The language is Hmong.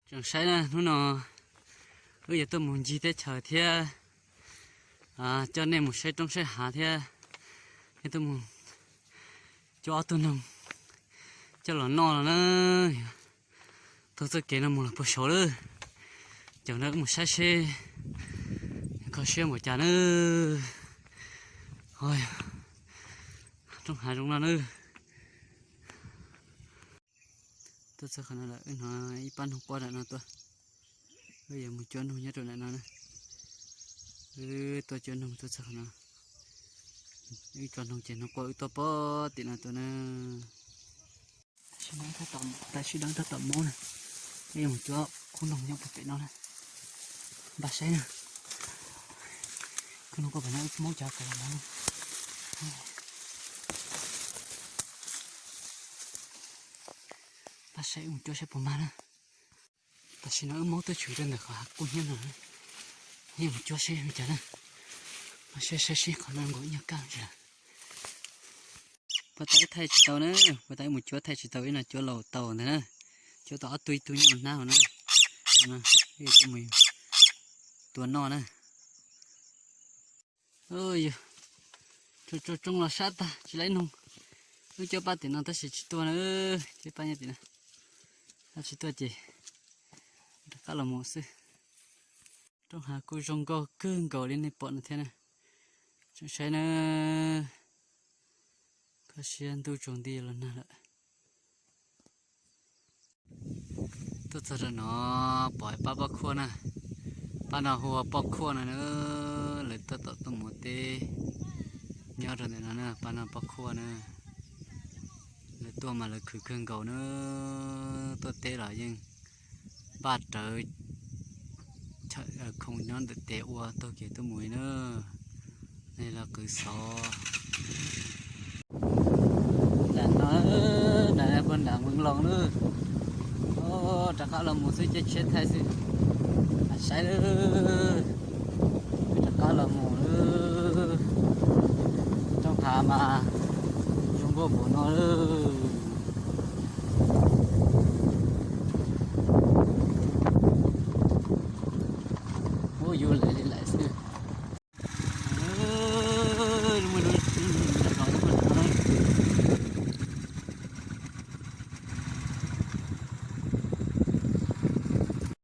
Tsoom saib na, hnub no wb yuav tuaj mus ncig teb chaws thiab coj nej mus saib roob saib hav thiab. Yog tuaj mus cuab ob tug noog coj los noj no na. Taug txoj kev no mus los puag saud lawm. Caum no wb mus saib seb kho siab npaum cas na. Roob hav zoo no na. Tuaj txog qhov no lawm, wb hnov ib pab noog quaj nram no tuaj. Wb yuav mus cuab noog nyob rau nram no na. Wb tuaj cuab noog tuaj txog qhov no. Wb tso noog ces noog quaj wb tuaj pog tim no tuaj na. Tam sim no tab tom mob na, wb yuav mus cuab khub noog nyob puag pem no na. Npaj saib na. Khub noog quaj pem no wb mob cov kaus los no. Npaj saib wb mus cuab saib puas mag na. Tam sim no wb mob tuaj tshwm rau ntawm qhov hav kuj hnyiab no. Wb mus cuab saib li cas na. Mas saib saib seb qhov no nkaus ib nyuag kaj ntsis lawm. Puag ta wb thaij tsis tau na, puag ta wb mus cuab thaij tsis tau, ib no cuab laus tau ntag na. Cuab tau ob tug ib tug nyob hnab hauv na. Tua noj na. Yog, tso tso tsoo los sab tag tsis laib noog. Wb cuab pab tim no tab sis tsis tuaj na, cuab pab nyob tim no. Tsis tuaj ces rov qab los mus xwb. Roob hav kuj zoo nkauj kawg nkaus li nej pom no thiab na. Tsoom saib na, kho siab ntuj tsaus nti los nag lawm. Tuaj txog rau no pom ib pab pob khuaj na. Pab no hu ua pob khuaj no na. Lawv tab tom tuaj mus teb nyob rau ntawm no na, pab no pob khuaj na. Lawv tuaj mas lawv khwv kawg nkaus na. Tuaj teb los yeej npaj rawv khoom nyob ntawm tes ua taug kev tuaj mus li na. Nej los qwv xov. Nram no, nram no puag nram Vees Loos lawm. Rov qab los mus xwb, caij tsheb thaij xwb. Saib lawm, rov qab los mus lawm. Roob hav mas zoo nkauj npaum no lawm.